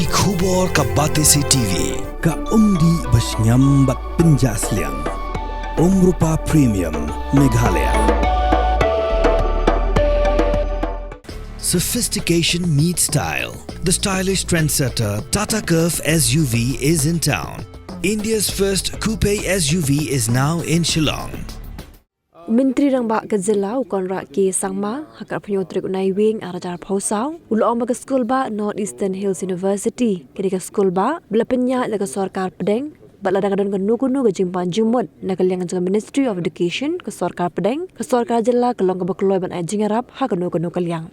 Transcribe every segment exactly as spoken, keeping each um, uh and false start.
Ki khubor ka Batesi T V, ka umdih ba shngiam bad pynjah sliang. Umrupa Premium, Meghalaya. Sophistication meets style. The stylish trendsetter Tata Curvv S U V is in town. India's first coupe S U V is now in Shillong. Myntri Rangbah ka Jylla u Conrad K Sangma ha ka arphew hynñiew tarik u Naiwieng arhajar arphew saw u la ong ba ka skulbah North Eastern Hills University ka dei ka skulbah ba la pynïaid da ka sorkar pdeng bad lada ka don kano kano ka jingpan jingmut na ka liang jong ka Ministry of Education, ka sorkar pdeng, ka sorkar jylla, ka long kaba kloi ban ai jingïarap ha kano kano ka liang.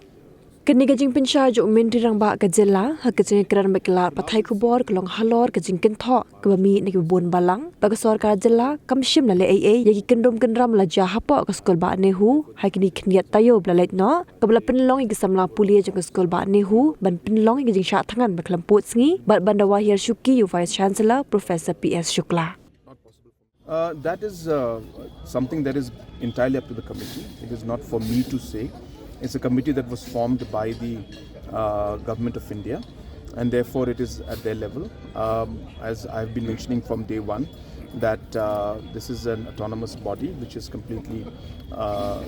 Kane ka jingpynshai jong u Myntri Rangbah ka Jylla ha ka jingïakren bad ki lad pathai khubor ka long halor ka jingkynthoh kaba mih na kiba bun balang ba ka sorkar jylla kam shym la leh ei ei ïa ki kyndrum kyndram la jia hapoh ka skulbah NEHU ha kine ki khyndiat taïew ba la leit noh, kaba la pynlong ïa ki samla pule jong ka skulbah NEHU ban pynlong ïa ki jingshah thngan ba khlem pud sngi bad ban dawa hiar shuki ïa u Vice Chancellor Professor P S Shukla. Uh, that is, uh, something that is entirely up to the committee. It is not for me to say. It's a committee that was formed by the, uh, Government of India, and therefore it is at their level. Um, as I've been mentioning from day one, that, uh, this is an autonomous body which is completely, uh,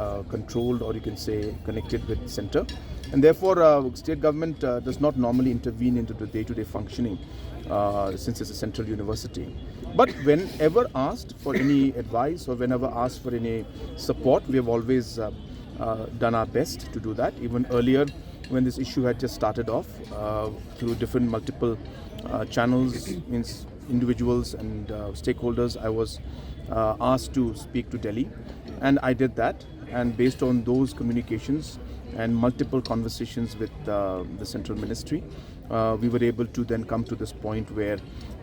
uh, controlled, or you can say connected with center, and therefore, uh, state government, uh, does not normally intervene into the day-to-day functioning, uh, since it's a central university. But whenever asked for any advice or whenever asked for any support, we have always, uh, uh, done our best to do that. Even earlier, when this issue had just started off, uh, through different multiple, uh, channels, means individuals and, uh, stakeholders, I was, uh, asked to speak to Delhi, and I did that. And based on those communications and multiple conversations with, uh, the central ministry, uh, we were able to then come to this point where,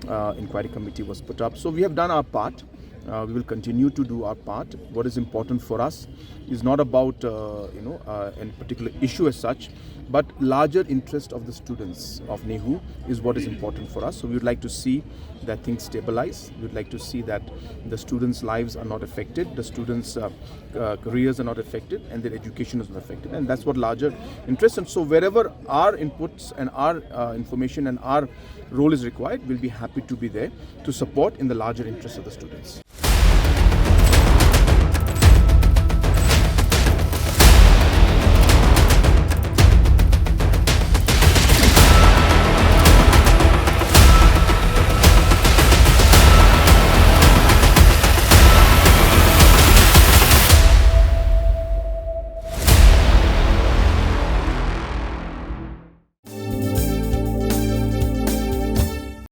uh, inquiry committee was put up. So we have done our part. Uh, we will continue to do our part. What is important for us is not about, uh, you know, uh, any particular issue as such, but larger interest of the students of NEHU is what is important for us. So we would like to see that things stabilize. We would like to see that the students' lives are not affected, the students', uh, uh, careers are not affected, and their education is not affected. And that's what larger interest. And so wherever our inputs and our, uh, information and our role is required, we'll be happy to be there to support in the larger interest of the students.